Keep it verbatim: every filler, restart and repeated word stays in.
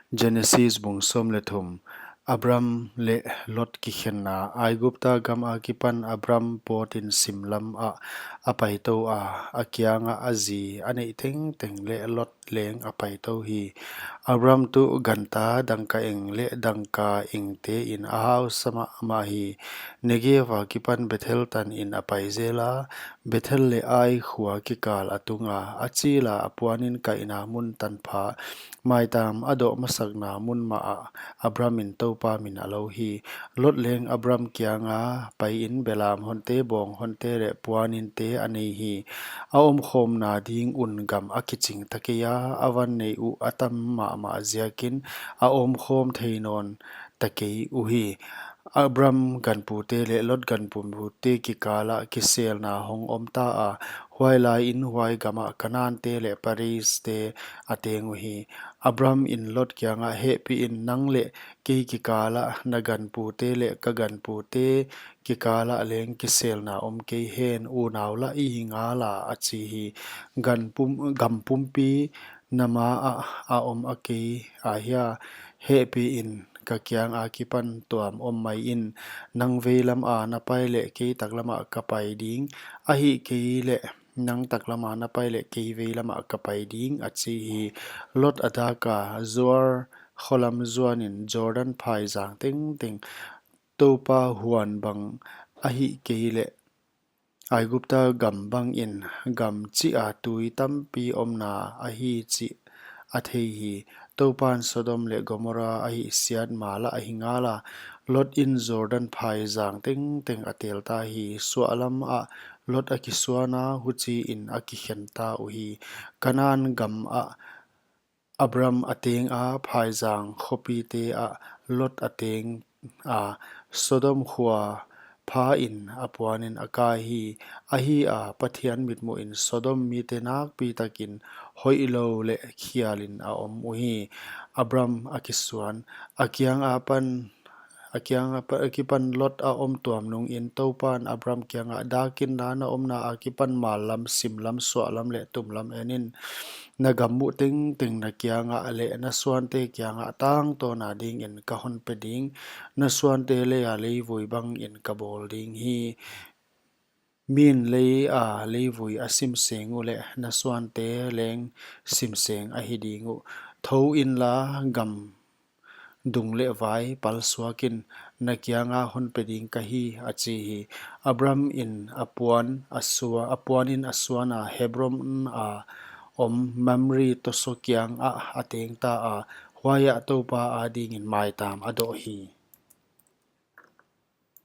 Genesis bung sawm leh thum. Abram leh Lot kikhenna. Aigupta gam akipan Abram pawtin simlam ah a paitou a, a kiangah a zi a neih tengteng leh Lot leng a paitou hi. Abram tuh ganta dangkaeng leh dangkaengte in a hausa mahmah hi. Negev akipan Bethel tanin a pai zel a, Bethel leh Ai khua kikal a tung a, a chil a, a puanin kaihna mun tanpha, maitam a doh masakna mun mah ah Abram in Toupa min a lou hi. Lot leng Abram kianga paiin belam honte, bawng honte leh puaninte a nei hi. A omkhawmna ding un gam a kiching ta kei a, a van neih uh a tam mahmah ziakin a omkhawm thei nawn ta kei uhi. Abram ganpute leh Lot ganpute kikalah kiselna hong om ta a, huai laiin huai gamah Kanante leh Perizte a teng uhi. Abram in Lot kiangah, hehpihin, nang leh kei kikalah, na ganpute leh ka ganpute kikalah leng kiselna om kei hen, unau lah i hi ngala, a chi hi. Gan pum, gam pumpi na ma ah a om a kei ahia? Hehpihin, ka kiang akipan tuam om mai in, nang veilam a na pai leh kei taklam ah ka pai ding, ahihkeileh nang taklam a na pai leh kei veilam ah ka pai ding, a chi hi. Lot a dak a, Zoar kholam zuanin Jordan phaizang tengteng, Toupa huan bang ahihkeileh Aigupta gam bangin gam chih a tui tampi omna ahi chih a thei hi. Toupan Sodom leh Gomorrah a hihsiat ma lah a hi ngala. Lot in Jordan phaizang tengteng a tel ta hi. Suahlam ah Lot a kisuan a, huchiin a kikhen ta uhi. Kanan gam ah Abram a teng a, phaizang khopite ah Lot a teng a, Sodom khua phain a puanin a kai hi. Ahi a, Pathian mitmuhin Sodom mite nakpi takin hoihlou leh khialin a om uhi. Abram a kisuan. A kiang akipan, a kiang akipan Lot a om tuam nungin Toupan Abram kiangah, dakin na omna akipan mallam, simlam, suahlam leh tumlam enin, na gam muh tengteng na kiangah leh na suante kiangah tangtawn a dingin ka hon pe ding. Na suante lei a leivui bangin ka bawl ding hi. Min lei a leivui a simseng uleh na suante leng simseng ahi ding uh. Thou inla, gam dung leh vai pal suakin, na kianga hon pe ding ka hi, a chi hi. Abram in a puan a sua, a puanin a suan a, Hebron a om Mamre tosaw kiangah a teng ta a, huaiah Toupa adingin maitam a doh hi.